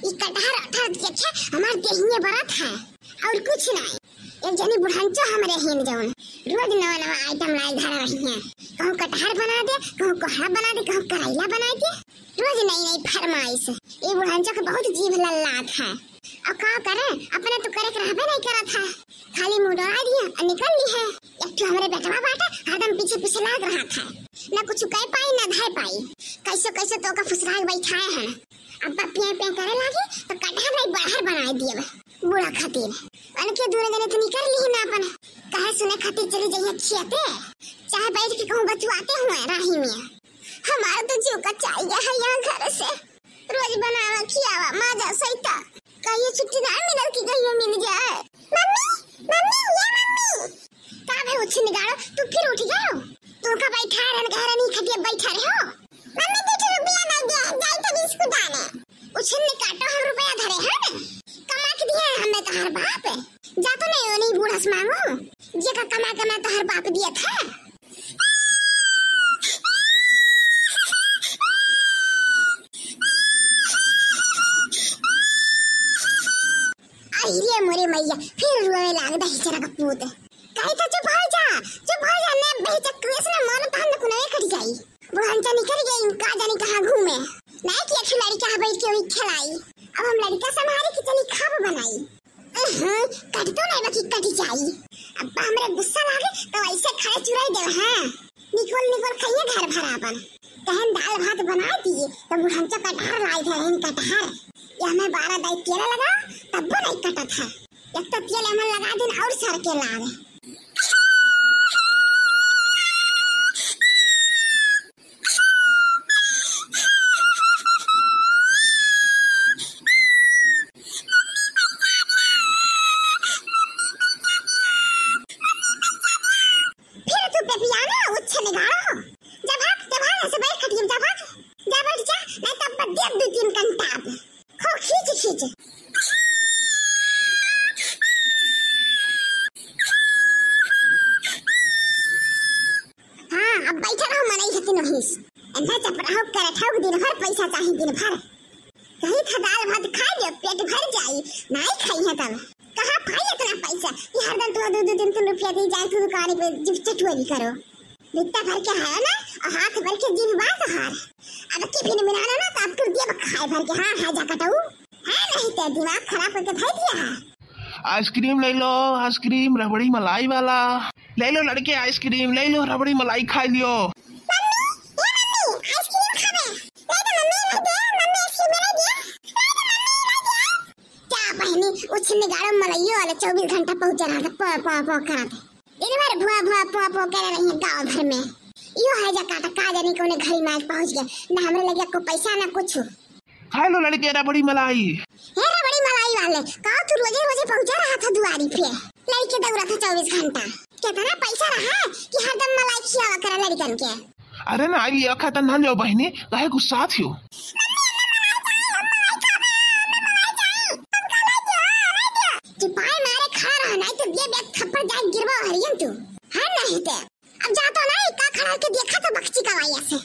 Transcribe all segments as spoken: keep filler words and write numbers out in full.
कि कटहर अटहर देखे हमार देहिए बरत है, और कुछ नहीं। एक जनी बुढ़ंचो हमरे हिन जौन रोज नवा नवा आइटम लाई धर रही हैं। कहूँ कटहर बना दे, कहूँ कोहड़ा बना दे, कहूँ करैला बना दे, रोज नई नई फरमाइश। ये बुढ़ंचो के बहुत जीभ लल्लात है। और का करे, अपने तो करे के रहबे नहीं करत है, खाली मुँह डोला दिए और निकल ली है। एक ठो हमरे बेटवा बाटे, हरदम पीछे पीछे लाग रहा था, न कुछ कह पाई न धाय पाई। कैसे कैसे तो का फुसला के बैठाए हैं। अब पिया पिया करे लागे तो कटहर नहीं बड़हर बनाए दिए बा बूढ़ा खातिर। उनके दूर जने तो निकल ली ना अपन, कहे सुने खातिर चली जाइए खियाते, चाहे बैठ के कहूँ बतुआते हुए राही में। हमारा तो जीव का चाहिए है यहाँ घर से, रोज बनावा खियावा माजा सैता, कहियो छुट्टी ना मिलल कि कहियो मिल जाए। मम्मी, मम्मी, ये मम्मी। का भे उछिन गाड़ो, तू फिर उठ गयो? तू का बैठा रहन, कह रहनी खटिया बैठा रहे हो? मम्मी, दो ठो रुपया नहीं दे, जाई तो बिस्कुट आने। उछिन काटो, हम रुपया धरे हैं ना? कमा के दिए हैं हमें तोहर बाप। जा तो नहीं, नहीं बूढ़ा से मांगो, जेका कमा कमा तोहर बाप दिया था। अरे मोरे मैया, फिर रोवे लाग दहिजरा का पूत। कही था चुप हो जा, चुप हो जा, ने बहिचक तू ऐसे ना मन तहन कुनवे कट जाई। बुढ़ंचा निकल गई, का जानी कहाँ घूमे। नहीं कि एक लड़का है बैठ के वही खेलाई। अब हम लड़का संभाले कि चली खाब बनाई। अहं, कट तो नहीं बकी कट जाई। अब हमरे गुस्सा लागे तो ऐसे खड़े चुराई देव, हाँ। निकोल निकोल खाइए घर भर आपन। कहन दाल भात बना दिए तो बुढ़ंचा कटहर लाई थे, इन कटहर। ये हमें बारह दाई तेल लगा, तब वो नहीं कटत है। एक तो तेल हमें लगा दिन और सर के लाग। फिर तू पेपियाना उच्छे निगाड़ो। जा भाग, जा भाग, ऐसे बैठ खटिया में, जा भाग। जा बैठ जा, नहीं तब बस देख दू तीन कंटाप। खूब खींच खींच। हाँ, अब बैठा रहो मनई हतिन वहीस। एन्ना चपराहो करत हो दिन भर पैसा चाही दिन भर। कही था दाल भात खा लियो, पेट भर जाई, नाई खाई है तब। कहाँ पाई इतना पैसा कि हरदम तू दो दो तीन तीन रुपया दे जाए तू दुकान पे जिप चटुआ भी करो। बित्ता भर के है ना, और हाथ भर के जीभ बात हार। अब की फिर मिलाना ना तो अब तू दिया खाए भर के, हाँ, है जा कटाऊ। है नहीं ते दिमाग खराब करके धर दिया है। आइसक्रीम ले लो, आइसक्रीम रबड़ी मलाई वाला। ले लो लड़के आइसक्रीम, ले लो रबड़ी मलाई खा लियो। मम्मी, ए मम्मी, आइसक्रीम खाबे। ले दे मम्मी, ले दे, मम्मी आइसक्रीम ले दे। ले दे मम्मी, ले दे। क्या बहनी, उछिन गाड़ो मलइयो वाले चौबीस घंटा पहुंच रहा था, पो, पो, पो करत। दिन भर भुआ, भुआ, पो, पो करे रही है गाँव भर में। यो है जा काटा, का जाने कौने घड़ी में आज पहुंच गया। ना हमरे लगे को पैसा, ना कुछ। खा लो लड़के रबड़ी मलाई। हे रबड़ी मलाई वाले, का तू रोजे रोजे पहुंचा रहा था दुआरी पे? लड़के दौड़ा था चौबीस घंटा। कितना पैसा रहा कि हरदम मलाई खियावा करे लड़कन के? अरे ना, लिया खाता ना लियो बहनी, काहे गुस्सा थियो? चिपाई मारे खड़ा रहा, नहीं तो दे बे एक थप्पड़ जाए गिरवा हरियन तू। है नहीं ते। अब जा तो ना, का खड़ा के देखा तो बकची का वाया से।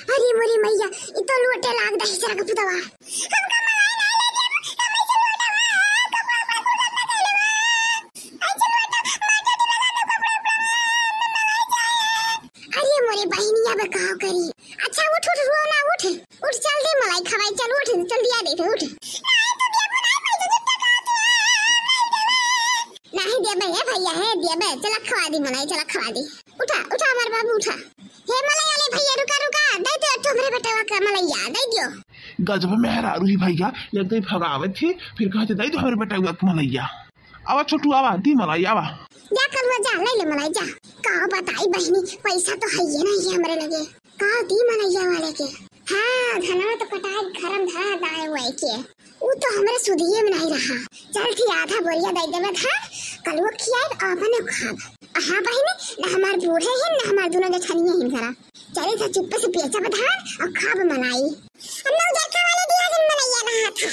अरे मोरी मैया, ई तो लोटे लाग दहिजरा के पुतवा। हमका मलाई नहीं ले दिया, हमें से लोटा हुआ है, कपड़ा उपड़ा कुल गंदा कइले बा। ऐसे लोटा मार के लगा दो कपड़ा उपड़ा में, हमें मलाई चाहिए। अरे मोरे बहिनिया बे का करी? अच्छा उठ उठ, रो ना, उठ। उठ चल दे मलाई खवाई, चल उठ, चल दिया दे, उठ। नहीं तो दिया बनाए पैसे जितना कहा तू। नहीं देबे, हे भैया, हे देबे, चला खवा दी मलाई, चला खवा दी। उठा, उठा हमार बाबू, उठा। हे मलाई वाले भैया, रुका, रुका, दे दे, एक ठो हमरे बेटवा का मलैया, दे दियो। गजब मेहरारू ही भैया, एक तो भगावे थी, फिर कहते, "दे दो हमरे बेटवा का मलैया।" आवा छोटू, आवा, दी मलाई, आवा। जा कलुआ, जा, ले ले मलाई, जा। का बताई बहिनी, पैसा तो है ही नहीं है हमरे लगे। का दी मलैया वाले के? हाँ, धनवा तो कटाए गरम धरा दाए हुए के। उ तो हमरे सुधिये में नहीं रहा। चल थी आधा बोरिया दे देवे धान, कलुआ खियाए अपने खाब। हाँ बहिनी, ना हमार बूढ़े हैं, ना हमार दोनों जठनिये हैं जरा। चली था चुप्पे से बेचब धान और खाब मलाई। हम लोग जरखा वाले दिया दिन मलैया रहा था।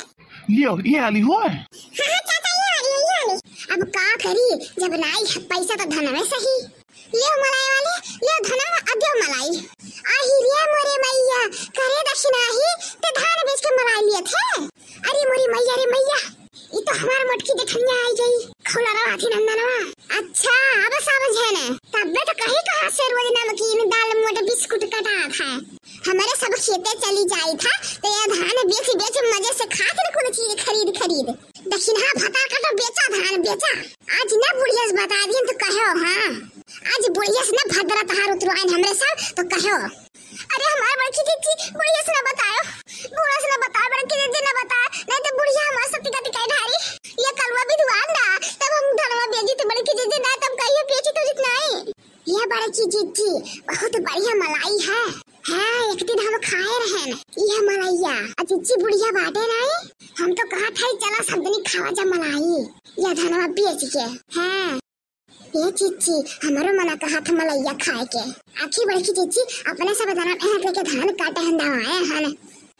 लियो, ये आली हो। हाँ, हाँ, चाचा, ये आली, ये आली। अब का करी, जब नाई है पैसा तो धनवे सही। लियो मलाई वाले, लियो धनवा, आ दियो मलाई। आही रे मोरे मैया, करे दक्षिणा ही, ते धान बेच के मलाई लिए थे। अरे मोरी मैया रे मैया, ई तो हमार मोटकी जेठनिया आई गई। खौला रहा थी नंदनवा। अच्छा, अब समझे ने। तब्बे तो कहीं कहाँ से रोज नमकीन, दाल, मोट, बिस्कुट कटात है। हमरे सब खेते चली जाई था, तो ये धान बेच बेच मजे से खात न कुल चीज खरीद खरीद। दक्षिणा भतार का तो बेचा धान बेचा। आज ना बुढ़िया से बता दियन तो कहो, हाँ। आज बुढ़िया से ना भद्रा तहार उतरवाइन हमरे सब तो कहो। अरे हमार बड़की जिज्जी, बुढ़िया से ना बतायो। बूढ़ा से ना बतायो, बड़की जिज्जी ना बतायो। नहीं तो बुढ़िया हमार सब टिका टिका ढारी। ये कलवा भी दुआर ना, तब हम धनवा बेजी तो बड़की जिज्जी ना, तब कहियो बेची तो जितना ही। ये बड़की जिज्जी, बहुत बढ़िया मलाई है। हाँ, एक दिन हम खाए रहन, ये मलैया। आ जिज्जी बुढ़िया बाटे नाई, हम तो कहत है, चला सब जनी खावा जा मलाई, ये धनवा बेच के। हाँ, ये जिज्जी, हमरो मना कहत है मलैया खाए के। आखी बड़की जिज्जी, अपने सब धनवा यहाँ लेके धान काटे हन, दवाए हन,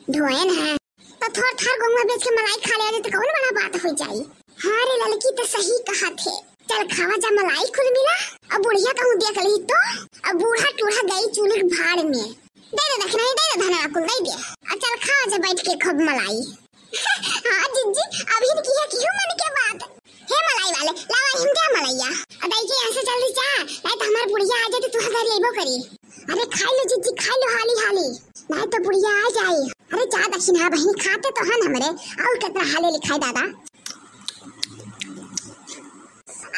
ढोएन है। तो थोर थार गहुआ बेच के मलाई खा ले तो कौन बड़ा बात हो जाई। हाँ रे ललकी, तो सही कहत है। चल खावा जा मलाई कुल मिला। अब बुढ़िया कहूँ देख ली तो, अब बूढ़ा टूढ़ा गई चूल्हे के भाड़ में। दे दे दक्षिणा, दे दे धनवा कुल, दे दे। आ चल खा जा बैठ के खूब मलाई। हाँ जिज्जी, अभी न किया किहू मन के बात। हे मलाई वाले, लावा हिम दे मलैया। आ दाई के यहाँ से जल्दी जा, नहीं तो हमार बुढ़िया आ जाए तो तुहा घर अइबो करी। अरे खाई लो जिज्जी, खाई लो हाली हाली, नहीं तो बुढ़िया आ जाए। अरे जा दक्षिणा बहिनी, खाते तो हन हमरे, और कितना हाले लिखाई दादा।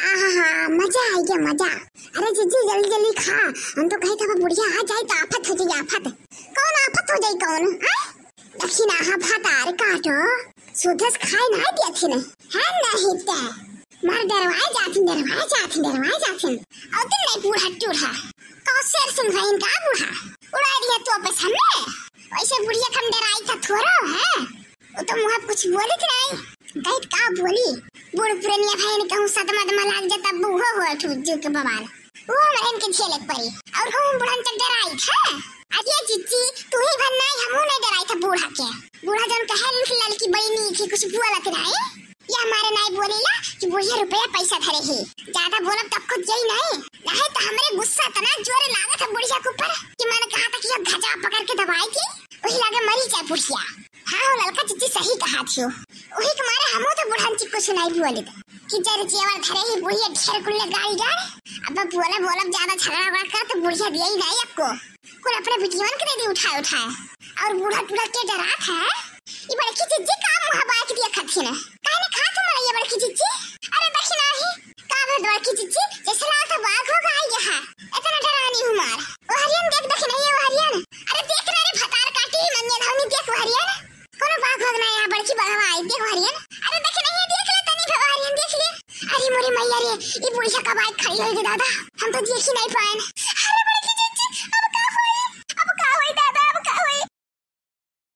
आहा, मजा आई गया मजा। अरे जिज्जी जल्दी जल्दी खा, हम तो कहे था बुढ़िया आ जाए तो आफत हो जाए आफत। कौन आफत हो जाए कौन? हाँ? दक्षिणा हा भतार काटो, सुधस खाए ना दिया थे नहीं, है नहीं ते। मार डरवाए जाथिन, डरवाए जाथिन, डरवाए जाथिन। और तुम नहीं बूढ़ा टूढ़ा। कौन शेर सिंह भाई इनका बूढ़ा? उड़ा दिया तो बस हमने। वैसे बुढ़िया खम डराई था थोड़ो है। वो तो मुँह कुछ बोली थी नहीं। गई का बोली? बूढ़ पुरनिया भाई ने कहूँ सदमा दमा लाग जा तब वो हो उठ जो के बवाल। वो हमरे इनके झेले के पड़ी। और कहूँ बुढ़न चक डराई था। अरे जिज्जी, तू ही भर नहीं, हमू नहीं डराई था बूढ़ा के। बूढ़ा जन कहे ललकी बड़ी नीक ही कुछ बोलत नहीं। ये हमारे नाई बोलेला कि बुढ़िया रुपया पैसा धरे ही। ज्यादा बोलब तब कुछ यही नहीं। नहीं तो हमरे गुस्सा इतना जोर लागत है बुढ़िया के ऊपर कि मन कहा था कि ये गजा पकड़ के दबाई थी, वही लागे मरी जाए बुढ़िया। हाँ हो ललका जिज्जी सही कहा थी हो। वही के मारे हमो तो बुढ़न ची कुछ नहीं बोले थे कि जर जेवर धरे ही बुढ़िया ढेर कुल्ले गाड़ी गाड़ी। अब बोले बोलब ज्यादा झगड़ा वगड़ा कर तो बुढ़िया दिया ही नहीं आपको। कुल अपने बिटियन के दे दी उठाए उठाए। और बूढ़ा टूढ़ा के डरात है। ई बड़की जिज्जी का मुँह बाइक दिया खाती है ना? काहे ने खात हमारा ये बड़की जिज्जी? अरे दक्षिणा ही। का भेद बड़की जिज्जी? जैसे लागत बाघ हो गई यहाँ। इतना डरानी हूँ मार। ओ हरियन देख दक्षिणा ये ओ हरियन। अरे देख ना रे भतार काटी मंगे धावनी देख ओ हरियन। कोनो बाघ वाघ ना यहाँ बड़की बघवा आई देख ओ हरियन। अरे दक्षिणा ये देख ले तनी भवा हरियन देख ले। अरे मोरे मैया रे, ई बुढ़िया का बाइक खड़ी होई गे दादा। हम तो देखी नहीं पाएन।